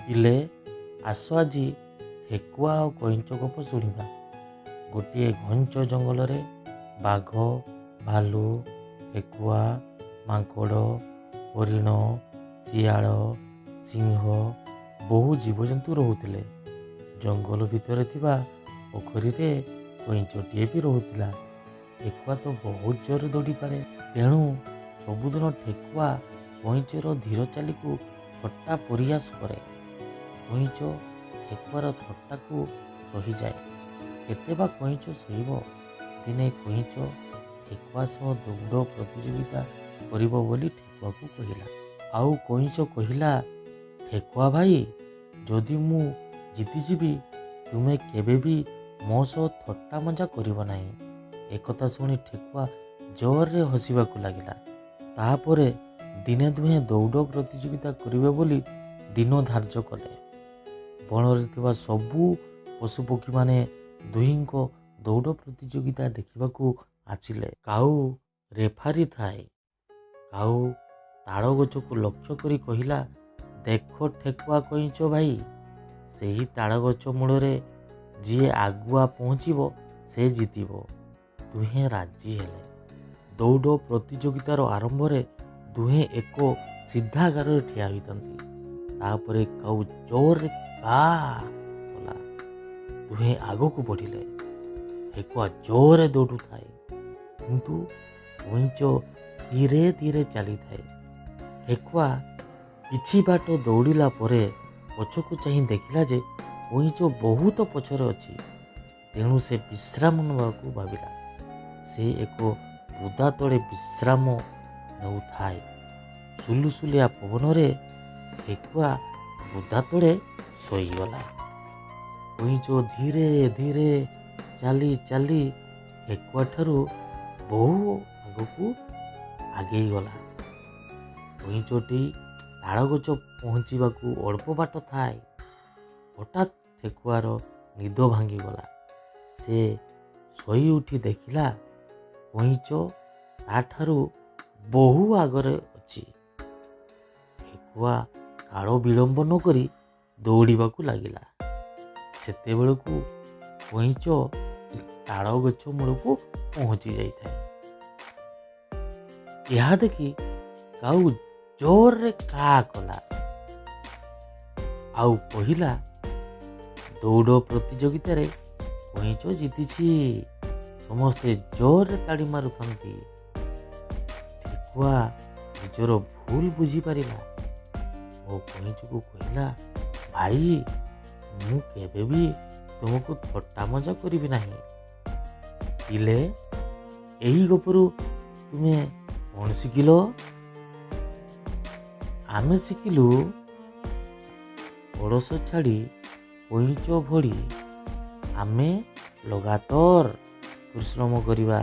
ପିଲେ, ଆସ ଆଜି ଠେକୁଆ ଆଉ କଇଁଚ ଗପ ଶୁଣିବା। ଗୋଟିଏ ଘଞ୍ଚ ଜଙ୍ଗଲରେ ବାଘ, ଭାଲୁ, ଠେକୁଆ, ମାଙ୍କଡ଼, ହରିଣ, ଶିଆଳ, ସିଂହ ବହୁ ଜୀବଜନ୍ତୁ ରହୁଥିଲେ। ଜଙ୍ଗଲ ଭିତରେ ଥିବା ପୋଖରୀରେ କଇଁଚଟିଏ ବି ରହୁଥିଲା। ଠେକୁଆ ତ ବହୁତ ଜୋରରେ ଦୌଡ଼ିପାରେ। ତେଣୁ ସବୁଦିନ ଠେକୁଆ କଇଁଚର ଧୀର ଚାଲିକୁ ଥଟ୍ଟା ପରିହାସ କରେ। କଇଁଚ ଠେକୁଆର ଥଟ୍ଟାକୁ ସହିଯାଏ। କେତେ ବା କଇଁଚ ସହିବ? ଦିନେ କଇଁଚ ଠେକୁଆ ସହ ଦୌଡ଼ ପ୍ରତିଯୋଗିତା କରିବ ବୋଲି ଠେକୁଆକୁ କହିଲା। ଆଉ କଇଁଚ କହିଲା, ଠେକୁଆ ଭାଇ, ଯଦି ମୁଁ ଜିତିଯିବି ତୁମେ କେବେ ବି ମୋ ସହ ଥଟ୍ଟା ମଜା କରିବ ନାହିଁ। ଏକଥା ଶୁଣି ଠେକୁଆ ଜୋରରେ ହସିବାକୁ ଲାଗିଲା। ତାପରେ ଦିନେ ଦୁହେଁ ଦୌଡ଼ ପ୍ରତିଯୋଗିତା କରିବେ ବୋଲି ଦିନ ଧାର୍ଯ୍ୟ କଲେ। ବଣରେ ଥିବା ସବୁ ପଶୁପକ୍ଷୀମାନେ ଦୁହିଁଙ୍କ ଦୌଡ଼ ପ୍ରତିଯୋଗିତା ଦେଖିବାକୁ ଆସିଲେ। କାଉ ରେଫାରୀ ଥାଏ। କାଉ ତାଳ ଗଛକୁ ଲକ୍ଷ୍ୟ କରି କହିଲା, ଦେଖ ଠେକୁଆ କଇଁଚ ଭାଇ, ସେହି ତାଳ ଗଛ ମୂଳରେ ଯିଏ ଆଗୁଆ ପହଞ୍ଚିବ ସେ ଜିତିବ। ଦୁହେଁ ରାଜି ହେଲେ। ଦୌଡ଼ ପ୍ରତିଯୋଗିତାର ଆରମ୍ଭରେ ଦୁହେଁ ଏକ ସିଧା ଗାରରେ ଠିଆ ହୋଇଥାନ୍ତି। ତାପରେ କାଉ ଜୋରରେ କା କଲା। ଦୁହେଁ ଆଗକୁ ବଢ଼ିଲେ। ଠେକୁଆ ଜୋରରେ ଦୌଡ଼ୁଥାଏ, କିନ୍ତୁ କଇଁଚ ଧୀରେ ଧୀରେ ଚାଲିଥାଏ। ଠେକୁଆ କିଛି ବାଟ ଦୌଡ଼ିଲା ପରେ ପଛକୁ ଚାହିଁ ଦେଖିଲା ଯେ କଇଁଚ ବହୁତ ପଛରେ ଅଛି। ତେଣୁ ସେ ବିଶ୍ରାମ ନେବାକୁ ଭାବିଲା। ସେ ଏକ ବୁଦା ତଳେ ବିଶ୍ରାମ ନେଉଥାଏ। ସୁଲୁସୁଲିଆ ପବନରେ ଠେକୁଆ ବୁଦା ତଳେ ଶୋଇଗଲା। କଇଁଚ ଧୀରେ ଧୀରେ ଚାଲି ଚାଲି ଠେକୁଆ ଠାରୁ ବହୁ ଆଗକୁ ଆଗେଇ ଗଲା। କଇଁଚଟି ତାଳଗଛ ପହଞ୍ଚିବାକୁ ଅଳ୍ପ ବାଟ ଥାଏ, ହଠାତ୍ ଠେକୁଆର ନିଦ ଭାଙ୍ଗିଗଲା। ସେ ଶୋଇ ଉଠି ଦେଖିଲା କଇଁଚ ତା'ଠାରୁ ବହୁ ଆଗରେ ଅଛି। ଠେକୁଆ କାଳ ବିଳମ୍ବ ନ କରି ଦୌଡ଼ିବାକୁ ଲାଗିଲା। ସେତେବେଳକୁ କଇଁଚ ତାଳ ଗଛ ମୂଳକୁ ପହଞ୍ଚି ଯାଇଥାଏ। ଏହା ଦେଖି କାଉ ଜୋରରେ କା କଲା ଆଉ କହିଲା, ଦୌଡ଼ ପ୍ରତିଯୋଗିତାରେ କଇଁଚ ଜିତିଛି। ସମସ୍ତେ ଜୋରରେ ତାଳି ମାରୁଥାନ୍ତି। ଠେକୁଆ ନିଜର ଭୁଲ ବୁଝିପାରିଲା ଓ କଇଁଚକୁ କହିଲା, ଭାଇ, ମୁଁ କେବେ ବି ତୁମକୁ ଥଟ୍ଟା ମଜା କରିବି ନାହିଁ। ପିଲେ, ଏହି ଗପରୁ ତୁମେ କ'ଣ ଶିଖିଲ? ଆମେ ଶିଖିଲୁ, ଅଳସ ଛାଡ଼ି କଇଁଚ ଭଳି ଆମେ ଲଗାତାର ପରିଶ୍ରମ କରିବା।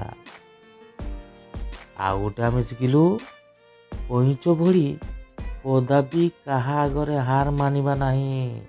ଆଉ ଗୋଟେ ଆମେ ଶିଖିଲୁ, କଇଁଚ ଭଳି କଦାପି କାହା ଆଗରେ ହାର ମାନିବା ନାହିଁ।